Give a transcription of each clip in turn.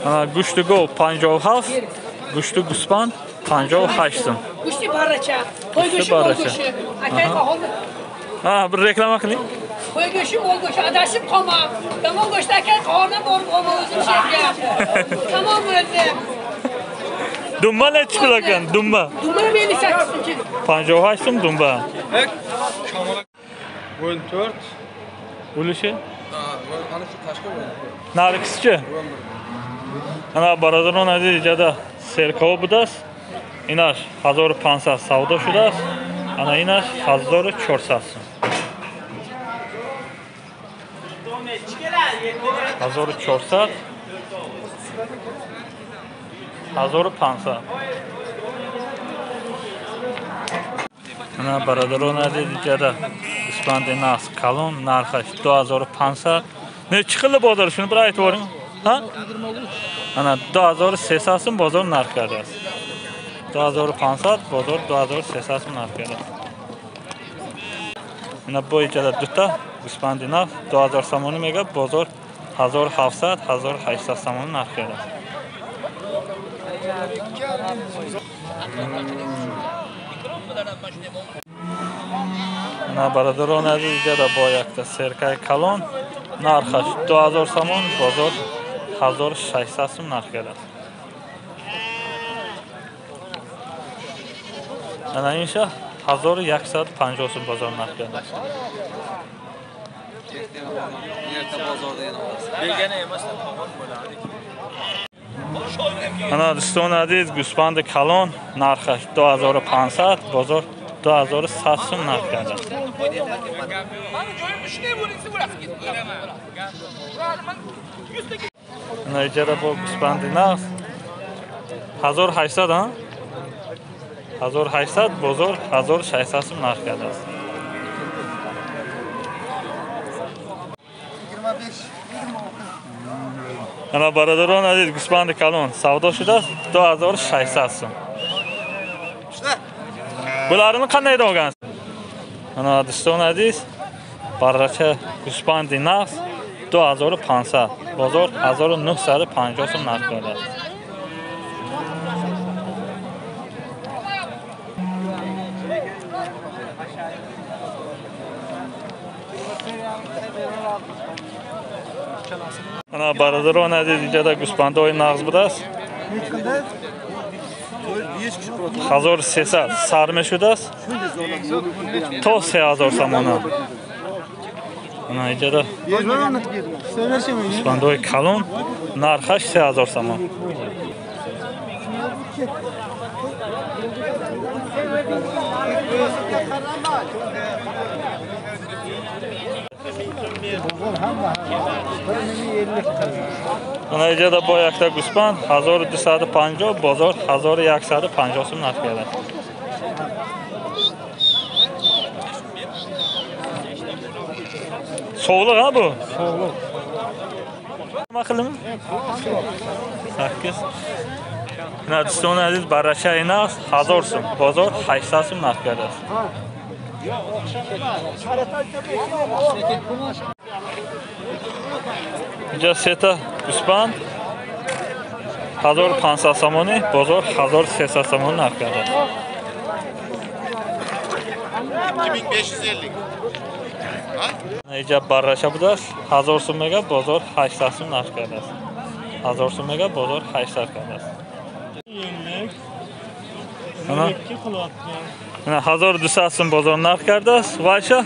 Ana гӯшти гов 57, гӯшти гӯсфанд 58 сум. Гӯшти барача, qo'y go'shti, mol go'shti. Akay qahon. Ha, bir reklama qiling. Qo'y go'shti, mol go'shti, adashib qolma. Yomon go'sht akay qahondan borib olma, o'zim shepyapti. Tamom bo'ldi. Dumba nechi pul ekan? Dumba. Dumba 58 so'm kilo. 58 so'm dumba. 14. Ulushi? Ana shu tashqi bo'ladi. Narigisi-chi? Ana barodarон aziz, ijada serkov budast. Инаш 1500 savdo shudast. Ana инаш 1400 so'm. 1400 1500. Ana barodarон aziz, ijada гӯсфанди нағз калон, нархаш 2500. Nechi qildi bozor, shuni bir aytib yuboring. Ha? Ana 2300 so'm bozor narx kardasi. 2500 bozor 2300 so'm narx kardasi. Mana bu ijada duta гӯсфанди нағз 2000 сомонӣ мега, бозор 1700 1800 сомонӣ нарх кардasi. Mana barodarон aziz, ijada bu yakta serkay kalon, narxi 2000 somon, bozor 1600 so'm narx keladi. Ana insha 1150 so'm bozor narx keladi. Erta bozorda yana olasiz. Begona emas, qog'oz bo'ladi. Ana do'stон aziz, гӯсфанди калон нархаш 2500, бозор 2100 so'm narx keladi. Ana ijara bu гӯсфанди нағз 1800, ha? 1800, bozor 1600 so'm narx keladi. Ana barodarон aziz, гӯсфанди калон savdo shudasi 2600 so'm. Bularni qanday olgansiz? Ana do'stон aziz, barracha гӯсфанди нағз 2500, bozor 1950 so'm narx keladi. Ana barodarон aziz, ijada гӯсфандҳои нағз будааст. 1300 сар мешудааст то 3000 сомона. Ана иҷада гӯсфандҳои калон, нархаш 3000 сомон. Ana ijada bu yakta гӯсфанд 1250, bozor 1150 so'm narx keladi. Sovuq ha bu? Sovuq. Nima qildimi? 8. Mana do'stlar aziz, barasha naqs 1000 so'm, bozor 800 so'm narx keladi. Инҷа сета гӯсфанд 1500 сомонӣ, бозор 1300 сомонӣ нарх кардааст. 2550. Инҷа барраша будааст, 1000 сум мега, бозор 800 сум нарх кардааст. 1000 сум мега, бозор 800 кардааст. Mana 1200 сум бозор нарх кардааст. Вайша?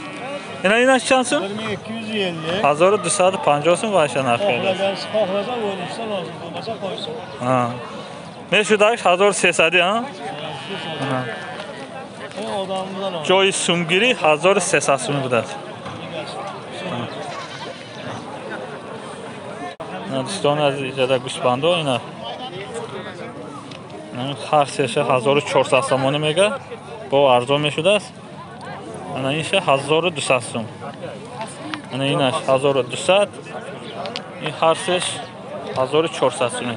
Ина ина чанд сум? 1250. 1250 сум вайша нарх кардааст. Xohlasa o'lishsa lozim, bo'lmasa qo'ysin. Ha. Meshudagi 1300, ha? Joyi sumgiri 1300 сум будааст. Дӯстони азиз, иҷода гӯсфандо ина ҳар сеша 1400 сомонӣ мега, бо арзон мешудааст. Ана инша 1200 сум. Ана инаш 1200, ин ҳар сеш 1400 сум.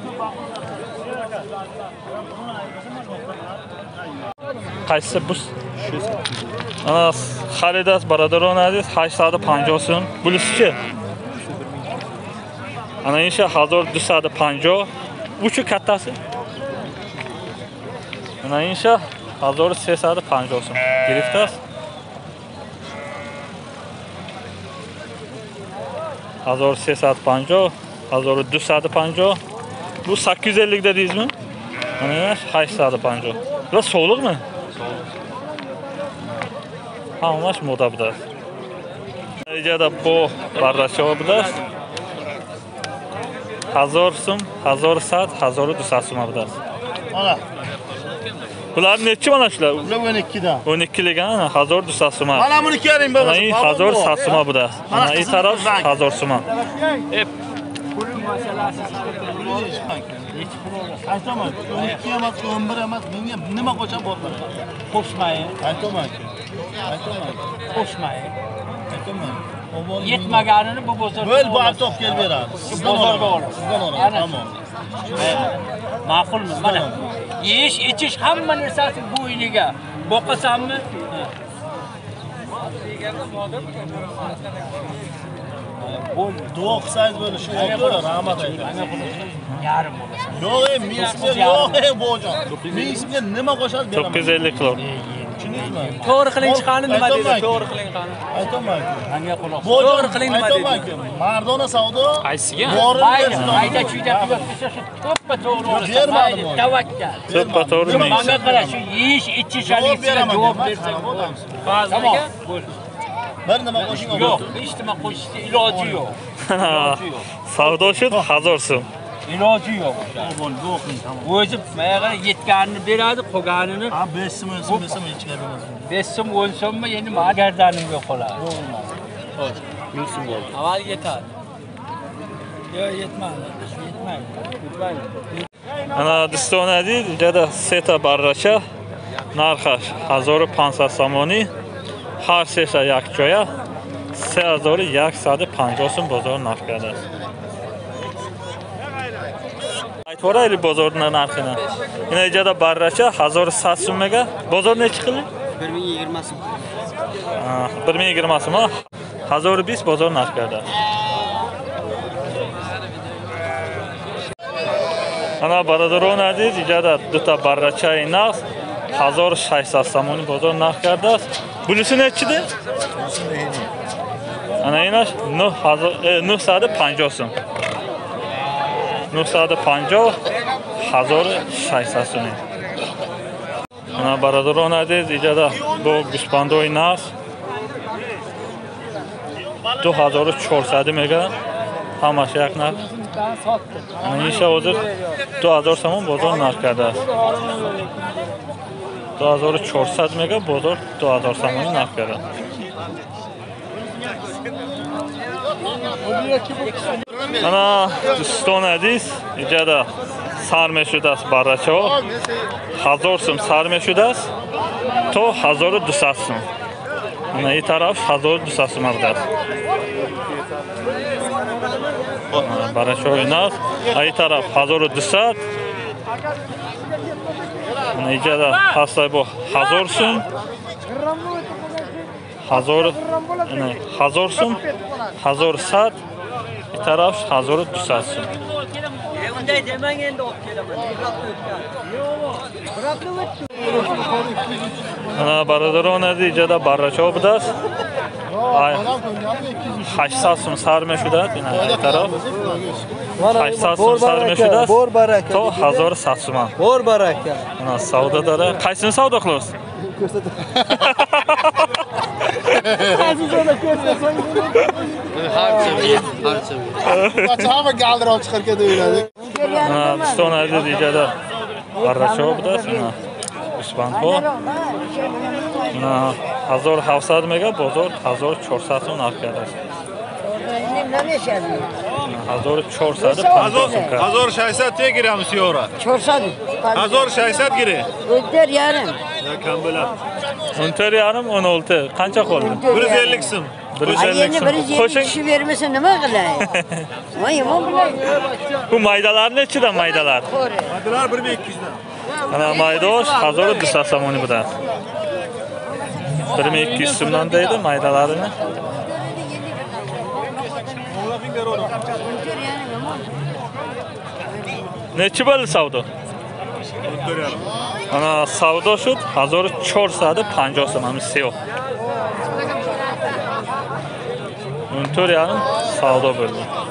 Qaysi bus? Ana xaridast barodarон aziz 850 сум. Bulisichi? Ana inша 1250. Uchi kattasi. Ana inша 1350 сум гирифтааст. 1350, 1250. Bu 850 dedingizmi? Mana 850. Bular sovuqmi? Sovuq. Hammash moda budast. Natijada bu barracha budast. 1000 сум, 1100, 1200 сум budast. Mana. Bular nechi mana shular? Bular 12 dan. 12 lik ana 1200 сум. Mana buni ko'ring baba. Mana 1100 сум budast. Mana i taraf 1000 сум. Pul masalasi aytaman, 12 emas, 11 emas, menga nima qo'sham borman. Qo'shmang. Aytaman. Aytaman. Qo'shmang. Aytaman. Yetmaganini bu bozorga. Bo'l, bu avtob kelib beradi. Sizdan bozorga olasiz. Sizdan olasiz. Tamom. Ma'qulmi? Mana yeyish, ichish hamma narsasi bo'yniga. Boqasanmi? Duo qilsangiz bo'ldi, shu o'tir, rahmat aytasiz. Yarim bo'ladi. Yo'q, ming so'mga, yo'q, bo'jon. Ming so'mga nima qo'shasiz beraman. 950 qilib. Tushundingizmi? To'g'ri qiling chiqani nima dedi? To'g'ri qiling qani. Aytaman. Menga quloq. To'g'ri qiling nima dedi? Mardona savdo. Qaysiga? Mayda chuyda qilib tursa shu to'ppa to'g'ri bo'ladi. Tavakkal. To'ppa to'g'ri ming. Menga qara, shu yeyish, ichish halisiga javob bersak bo'ladi. Tamom. Bir nima qo'shing yo'q, hech nima qo'shishni iloji yo'q. Savdo shu 1000 so'm. Iloji yo'q. O'zi mayga yetganini beradi, qolganini. Ha, 5 so'm, 10 so'm desam hech gap emas. 5 so'm, 10 so'mmi endi men gardanimga qoladi. Xo'sh, 1000 so'm bo'ldi. Avval yetadi. Yo'q, yetmadi. Yetmaydi. Yetmaydi. Ana do'stona deydi, jada seta barracha narxi 1500 somoni. Har sesha як joya 3150 so'm bozor narxi qiladi. Aytvoraylik bozorning narxini. Ina ijada barracha 1100 so'mga. Bozor nechi qildi? 1020 so'm. 1020 so'm. 1020 bozor narxi qiladi. Ana barodarон aziz, ijada duta barracha narx 1600 somoni bozor narx qiladi. Bunisi nechida? Ana inash 950 so'm. 950 1600 so'm. Ana barodarон aziz, ijada bu guspandoy narx 2400 mega hammasi yak narx. Ana insha hozir 2000 so'm bozor narx qiladi. 2400 mega bozor 2000 somoni narx beradi. Ana do'stona aziz, ijada sar meshudas barracha 1000 so'm sar meshudas to 1200 so'm. Ana i taraf 1200 so'm beradi. Barracha narx, ay taraf 1200. Ana ijada hastay bu 1000 so'm. 1000 ana 1000 so'm, 1100, i taraf 1200 so'm. Unday demang endi olib kelaman. Ana barodarон aziz, ijada barracha budast. 800 so'm sar meshudat, ina taraf 800 so'm sar meshudat. To 1100 so'm. Bor baraka. Ana savdo dara. Qaysini savdo qilasiz? Hamma galdirab chiqarkan o'yladi. Ana do'stona aziz, ijada barracha budast, ana Uspanxo. Ana 1700 mega bozor 1400 so'm narx beradi. 1400 1600 tegiramiz yora. 400. 1600 giri. 4 yarim. Ya kam bo'ladi. 14 yarim 16. Qancha qoldi? 150 so'm. 150 so'm. Qo'shing tushib bermasa nima qilay? Voy, yomon bilay. Bu maydalar nechidan maydalar? Maydalar 1200 dan. Ana maydosh 1200 somoni budan. 1200 so'mdan deydi maydalarini. Nechi bo'ldi savdo? Ana savdo shud 1450 so'm ham сиёҳ. 14,5 savdo bo'ldi.